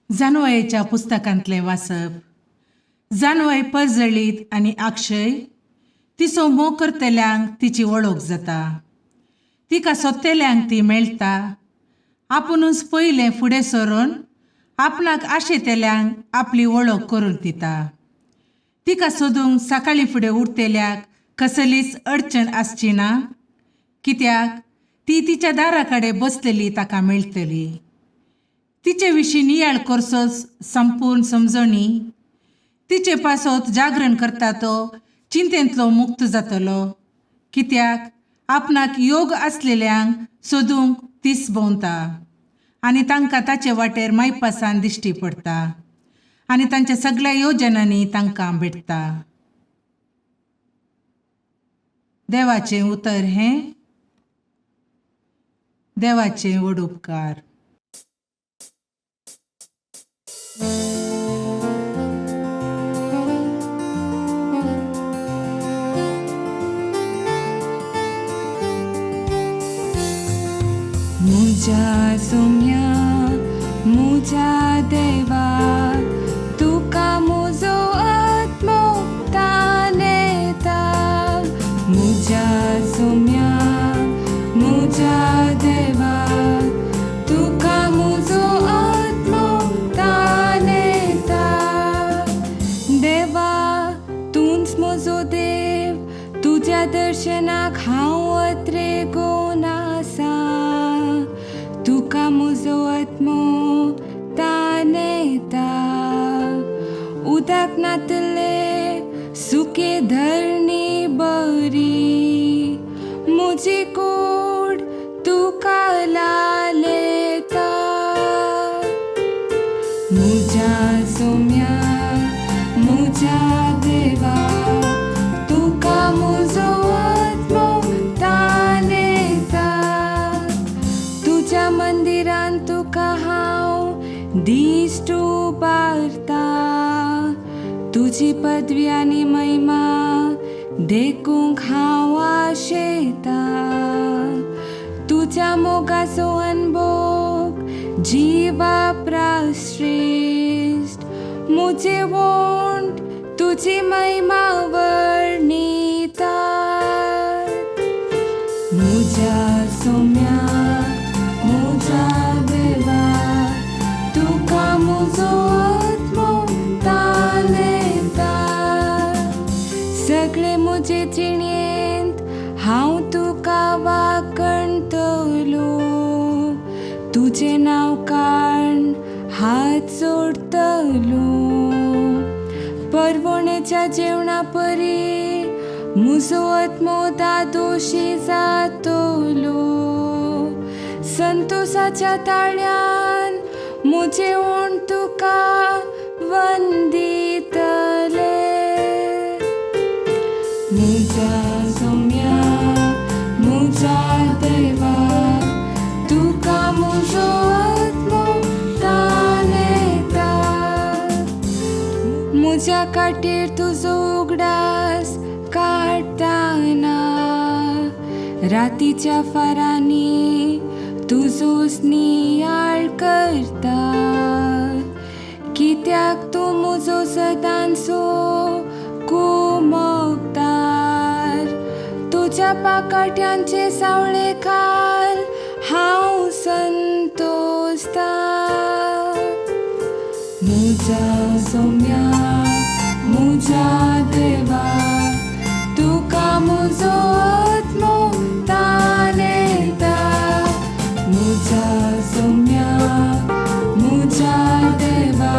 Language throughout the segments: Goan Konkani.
जानवयेच्या पुस्तकांतलें वाचप. जानवय परजळीत आनी अक्षय तिचो मोग करतल्यांक तिची वळख जाता. तिका सोदतल्यांक ती मेळटा. आपुणूच पयलें फुडें सरून आपणाक आशेतल्यांक आपली वळख करून दिता. तिका सोदूंक सकाळीं फुडें उरतल्याक कसलीच अडचण आसची ना, कित्याक ती तिच्या दारा कडेन बसलेली ताका मेळटली. तिचे विशीं नियाळ करचोच संपूर्ण समजणी. तिचे पासत जागरण करता तो चिंतेंतलो मुक्त जातलो, कित्याक आपणाक योग आसलेल्यांक सोदूंक तीच भोंवता आनी तांकां ताचे वाटेर मायपासान दिश्टी पडटा आनी तांच्या सगळ्या योजनांनी तांकां भेटता. देवाचें उतर हें देवाचें व्हड उपकार. मुझ्या सोम्या मुझ्या देवा तुका मुजो आत्मो तानेता. मुझ्या सोम्या मुझ्या देवा तुका मुजो आत्मो तानेता. देवा तूंच म्हजो देव, तुज्या दर्शनाक हांव अत्रे गोन आसा. तुका म्हजो आत्मो तानेता. उदक नातले सुके धरणी बरी, म्हजी कूड तुका लालेता. मुझ्या सोम्या मुझ्या देवा तुका म्हजो आत्मो तानेता. तुज्या मंदिरान तुका हांव दिश्ट उबारता. तुजी पदवी आनी महिमा देखूंक हांव आशेता. तुज्या मोगाचो अनभोग जिवा प्राश्रेश्ठ, म्हजे वोंट तुजी महिमा वर्णिता. मुझ्या सोम्या मुझ्या देवा तुका म्हजो आत्मो तानेता. सगळे म्हजे जिणेंत हांव तुका वाकणतलो. तुजें नांव काण हात जोडतलो. परवणेच्या जेवणा परी म्हजो आत्मो दादोशी जातलो. संतोसाच्या ताळ्यान म्हजें ओंठ तुका वंदितले. मुझ्या सोम्या मुझ्या देवा तुका म्हजो आत्मो तानेता. म्हज्या खाटीर तुजो उगडास काडटाना, रातीच्या फारांनी तुजोच नियाळ करता. कित्याक तूं म्हजो सदांचो कुमकदार, तुज्या पाकाट्यांचे सावळे खाल हांव संतोसता. मुझ्या सोम्या मुझ्या देवा तुका म्हजो आत्मो तानेता. मुझ्या सोम्या मुझ्या देवा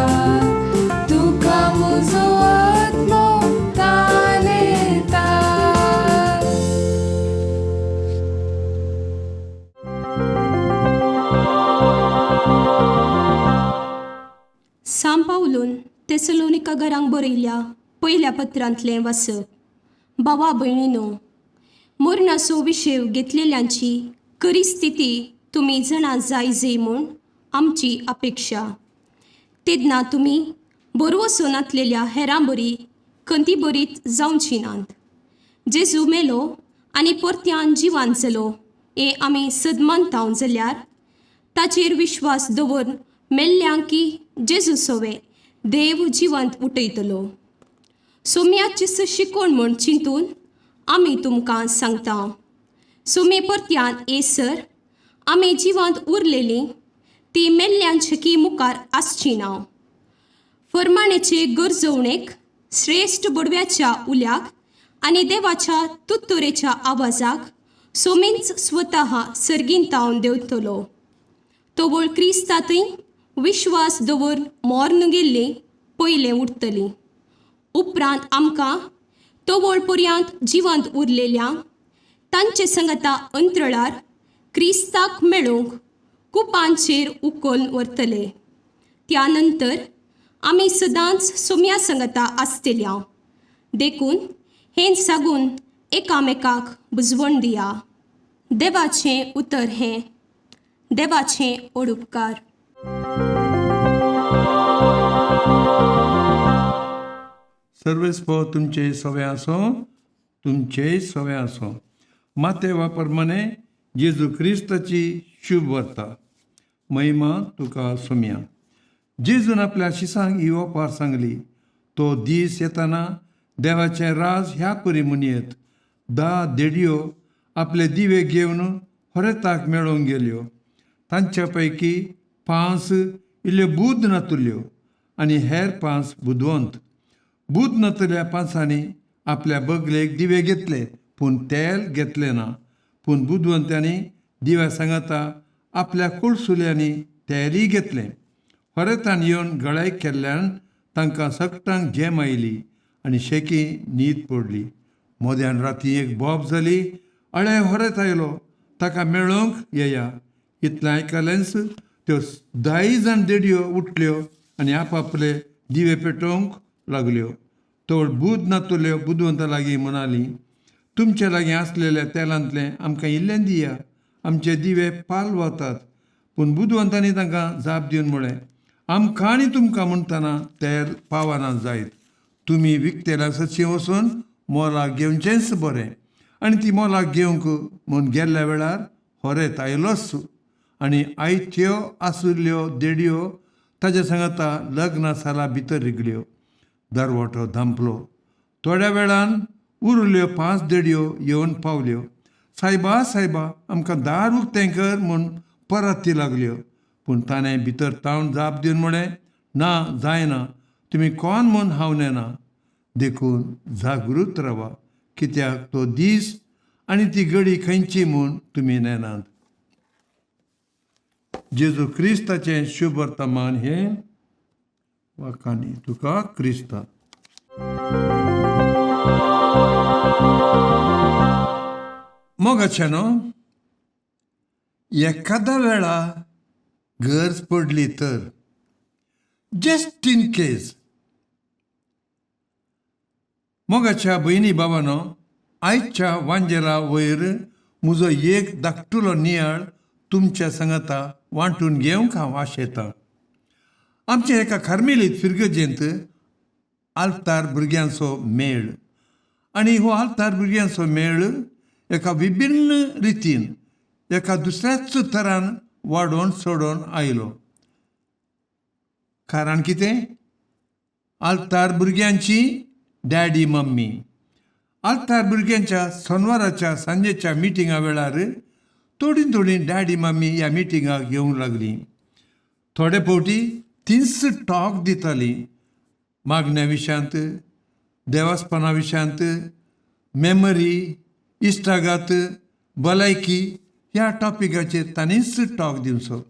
तुका म्हजो आत्मो तानेता. सांव पावलून तेसलोनिका घरांक बरयल्या पयल्या पत्रांतलें वाचप. भावा भयणीनो, मरणाचो विशेव घेतलेल्यांची खरी स्थिती तुमी जाणा जाय जे म्हूण आमची अपेक्षा. तेन्ना तुमी बरवसो नातलेल्या हेरां बरी खंती बरीत जावची नात. जेजू मेलो आनी परत्यान जिवान जालो हें आमी सदमानताव जाल्यार ताचेर विश्वास दवरून मेल्ल्यांक की जेजू सोवे देव जिवंत उठयतलो. सोम्याची शिकोण म्हूण चिंतून आमी तुमकां सांगता, सोमे परत्यान येसर आमी जिवंत उरलेलीं ती मेल्ल्यांचे की मुखार आसची ना. फरमाणेचे गरजवणेक, श्रेश्ठ बडव्याच्या उल्याक आनी देवाच्या तुत्तुरेच्या आवाजाक सोमींच स्वतः सर्गींतावन देंवतलो. तवळ क्रिस्तांतय विश्वास दवर मोर्न गेल्ली पयलें उरतली. उपरांत आमकां तवळ पर्यंत जिवंत उरलेल्या तांचे संगता अंतरळार क्रिस्ताक मेळोवंक कुपांचेर उखल व्हरतले. त्या नंतर आमी सदांच सोम्या संगता आसतल्या. देखून हें सागून एकामेकाक बुजवण दिया. देवाचें उतर हें. देवाचें ओडुपकार. सर्वेस्पो तुमचे सवे आसो, तुमचेय सवे आसो. माते वापर मने जेजू क्रिस्ताची शुभ वार्ता. महिमा तुका सोम्या. जेजून आपल्या शिसांक ही ओपार सांगली, तो दीस येताना देवाचें राज ह्या परी म्हणयेत. 10 देडयो आपले दिवे घेवन होरेताक मेळोवंक गेल्यो. तांच्या पैकी 5 इल्ल्यो बूद नातुल्ल्यो आनी हेर 5 बुदवंत. बूद नातुल्या 5ांनी आपल्या बगलेक दिवे घेतले पूण तेल घेतलें ना. पूण बुदवंत्यांनी दिव्या सांगाता आपल्या कुळसुल्यांनी तेलय घेतलें. होरेतान येवन गळाय केल्ल्यान तांकां सगटांक जेम आयली आनी शेकी न्हीद पडली. मोद्यान राती एक बोब जाली, अळे होरेत आयलो, ताका मेळोवंक येया. इतलें आयकलेंच त्यो 10 जाण देडयो उठल्यो आनी आपापले दिवे पेटोवंक लागल्यो. तोड बूद नातुल्यो बुदवंता लागीं म्हणाली, तुमचे लागीं आसलेल्या तेलांतलें आमकां इल्लें दिया, आमचे दिवे पाल वतात. पूण बुदवंतांनी तांकां जाप दिवन म्हळें, आमकां आनी तुमकां म्हणटना तेल पावना जायत, तुमी विकतेल्या सदशीं वचून मोलाक घेवचेंच बरें. आनी ती मोलाक घेवंक म्हूण गेल्ल्या वेळार होरेत आयलोच आनी आयत्यो आशिल्ल्यो देडयो ताज्या सांगाता लग्ना साला भितर रिगल्यो. दरवटो धांपलो. थोड्या वेळान उरल्यो 5 देडयो येवन पावल्यो. सायबा सायबा आमकां दार उक्तें कर म्हूण परत ती लागल्यो. पूण ताणें भितर तावन जाप दिवन म्हळें, ना जायना, तुमी कोण म्हूण हांव नेना. देखून जागृत रावा, कित्याक तो दीस आनी ती घडी खंयची म्हूण तुमी नेनात. जेजू क्रिस्ताचें शुभ वर्तमान हें वाखाणी तुका क्रिस्ता. मोगाचें न्हू, एखाद्या वेळा गरज पडली तर, जस्ट इन केस. मोगाच्या भयणी बाबानो, आयच्या वांजेला वयर म्हजो एक धाकटुलो नियाळ तुमच्या सांगाता वांटून घेवंक हांव आशेतां. आमच्या एका कार्मेलीत फिरगजेंत आल्तार भुरग्यांचो मेळ, आनी हो आल्तार भुरग्यांचो मेळ एका विभिन्न रितीन एका दुसऱ्याच तरान वाडोवन सोडोवन आयलो. कारण कितें, आल्तार भुरग्यांची डॅडी मम्मी आल्तार भुरग्यांच्या सोनवाराच्या सांजेच्या मिटिंगा वेळार थोडी थोडी डॅडी मम्मी ह्या मिटिंगाक येवंक लागली. थोडे फावटी तींच टॉक दिताली, मागण्या विशयांत, देवासपणा विशयांत, मेमरी, इश्टागात, भलायकी ह्या टॉपिकाचेर तांणीच टॉक दिवचो.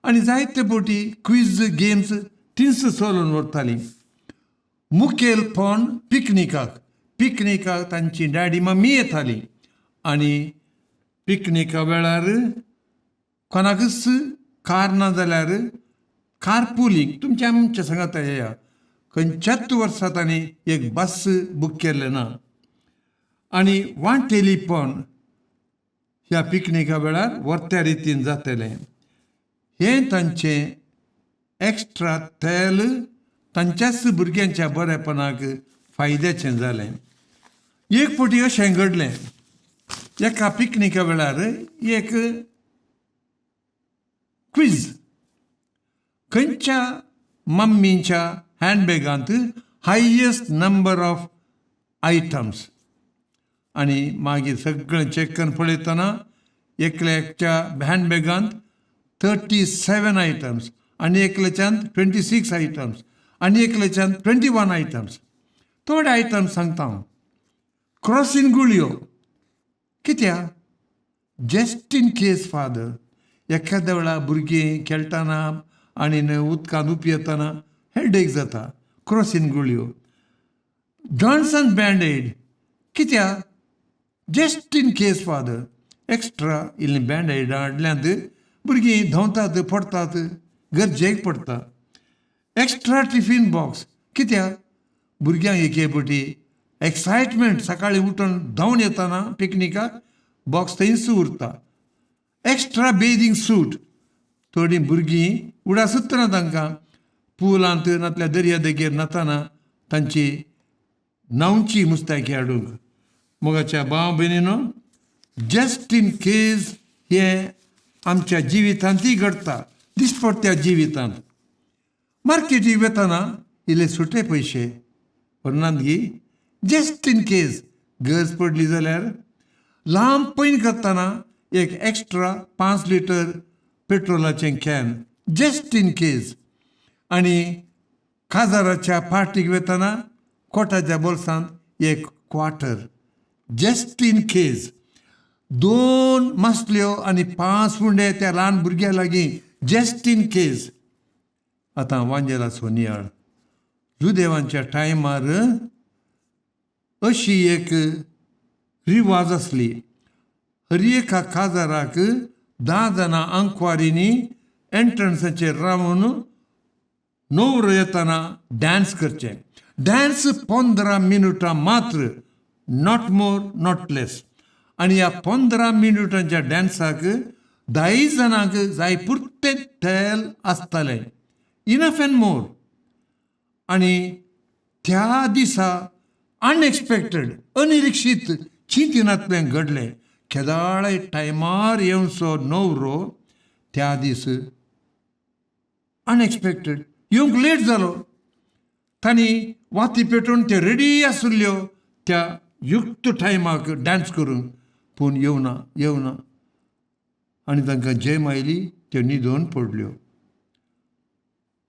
आनी जायते फावटी क्विज गेम्स तींच चलोवन व्हरतालीं. मुखेलपण पिकनिकाक, पिकनिकाक तांची डॅडी मम्मी येताली आनी पिकनिका वेळार कोणाकूच कार ना जाल्यार कार पुलींग तुमच्या आमच्या सांगाता येया. खंयच्याच वर्सा तांणी एक बस बूक केल्लें ना. आनी वांटेलीपण ह्या पिकनिका वेळार वर्त्या रितीन जातलें हें तांचें एक्स्ट्रा तेल तांच्याच भुरग्यांच्या बरेपणाक फायद्याचें जालें. एक फावटी अशें घडलें, एका पिकनिका वेळार एक क्विज, खंयच्या मम्मीच्या हँडबॅगांत हायेस्ट नंबर ऑफ आयटम्स. आनी मागीर सगळें चॅक करून पळयतना एकल्याच्या हँडबॅगांत 37 आयटम्स आनी एकल्याच्यान 26 आयटम्स आनी एकल्याच्यान 21 आयटम्स. थोडे आयटम्स सांगता हांव. क्रोसीन गुळयो कित्याक? जस्ट इन केस फादर, एखाद्या वेळार भुरगीं खेळटना आनी उदकांत उपयेतना हेडेक जाता, क्रोसीन गुळयो. जॉन्सन बँडेड कित्याक? Just in case father, extra इल्लीं बँडेडां हाडल्यांत, भुरगीं धांवतात पडटात, गरजेक पडटा. एक्स्ट्रा टिफीन बॉक्स कित्याक? भुरग्यांक एके फावटी एक्सायटमेंट, सकाळीं उठून धांवन येतना पिकनिकाक बॉक्स थंयच उरता. एक्स्ट्रा बेदींग सूट, थोडीं भुरगीं उडासूच ना तांकां पुलांत नातल्यार दर्या देगेर न्हाताना तांची न्हांवची मुस्तायकी हाडूंक. मोगाच्या भाव भयणीनो, जस्ट इन केज हें आमच्या जिवितांतूय घडटा, दिसपट्ट्या जिवितांत. मार्केटीक वतना इल्ले सुटे पयशे व्हरनात गी? जस्ट इन केज गरज पडली जाल्यार. लांब पयण करतना एक एक्स्ट्रा 5 लिटर पेट्रोलाचें can, just in case. आनी काजाराच्या पार्टीक वतना कोटाच्या बोल्सांत एक क्वार्टर, जस्ट इन केज. 2 मासल्यो आनी 5 उंडे त्या ल्हान भुरग्या लागीं, जस्ट इन केज. आतां वांजेलाचो नियाळ. जुदेवांच्या टायमार अशी एक रिवाज आसली, हर एका काजाराक 10 जाणां आंकवारींनी एंट्रन्साचेर रावन न्हवरो येतना डांस करचें. डांस 15 मिनुटां मात्र, not more not लेस. आनी ह्या 15 मिनुटांच्या डांसाक 10 जाणांक जाय पुरतें तेल आसतालें, इनफ एंड मोर. आनी त्या दिसा अनएक्सपेक्टेड, अनिरिक्षीत चिंतिनांतलें घडलें. केदाळे टायमार येवचो न्हवरो त्या दीस अनएक्सपेक्टेड येवंक लेट जालो. तांणी वाती पेटोवन त्यो रेडी आशिल्ल्यो त्या युक्त टायमाक डांस करूंक, पूण येवना येवना आनी तांकां जेम आयली, त्यो न्हिदोन पडल्यो.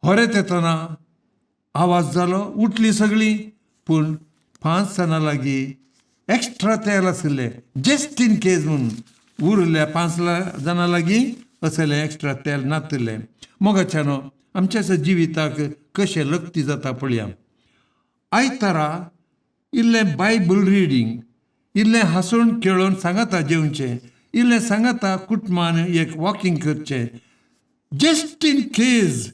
होरेत येतना आवाज जालो, उठली सगळीं, पूण 5 जाणां लागीं एक्स्ट्रा तेल आशिल्लें, जस्ट इन केज म्हूण. उरल्या 5 जाणां लागीं असलें एक्स्ट्रा तेल नातिल्लें. मोगाच्यानो, आमच्या जिविताक कशें लक्ती जाता पळया. आयतारा इल्लें बायबल रिडींग, इल्लें हांसून खेळोन सांगाता जेवचें, इल्लें सांगाता कुटुंबान एक वॉकिंग करचें, जस्ट इन केज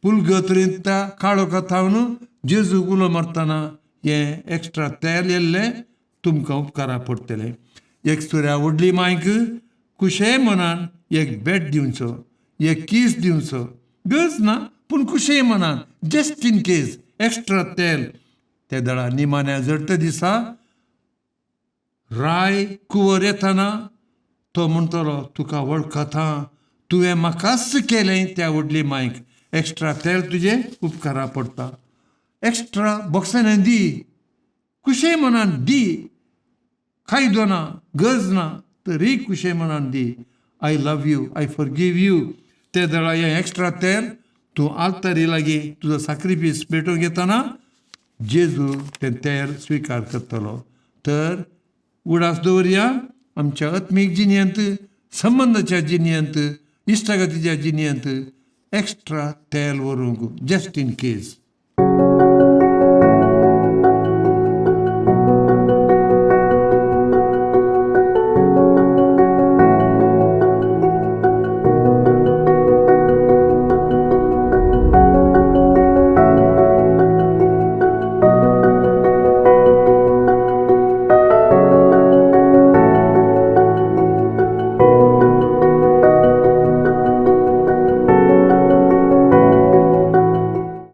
पुलगत रिंता काळोखा थावन जेजू उलो मारतना हें एक्स्ट्रा तेल येल्लें तुमकां उपकारा पडटलें. एक सुऱ्या व्हडली मायक कुशेय मनान एक भेट दिवचो, एक कीस दिवचो, गरज ना पूण कुशेय मनान, जस्ट इन केज एक्स्ट्रा तेल. ते दळा निमाण्या जडते दिसा राय कुंवर येतना तो म्हणटलो, तुका वळखता, तुवें म्हाकाच केलें त्या व्हडली मायक एक्स्ट्रा तेल तुजें उपकारा पडटा. एक्स्ट्रा बॉक्सांनी दी, कुशे मनान दी, कायदो ना, गरज ना, तरी कुशे मनान दी. I love you, I forgive you. ते दळा हें एक्स्ट्रा तेल तूं आल्तारी लागीं तुजो साक्रिफीस पेटोवंक येतना जेजू तें तेल स्विकार करतलो. तर उडास दवरया, आमच्या आत्मीक जिणेंत, संबंदाच्या जिणेंत, इश्टागतीच्या जिणेंत एक्स्ट्रा तेल व्हरूंक, जस्ट इन केज.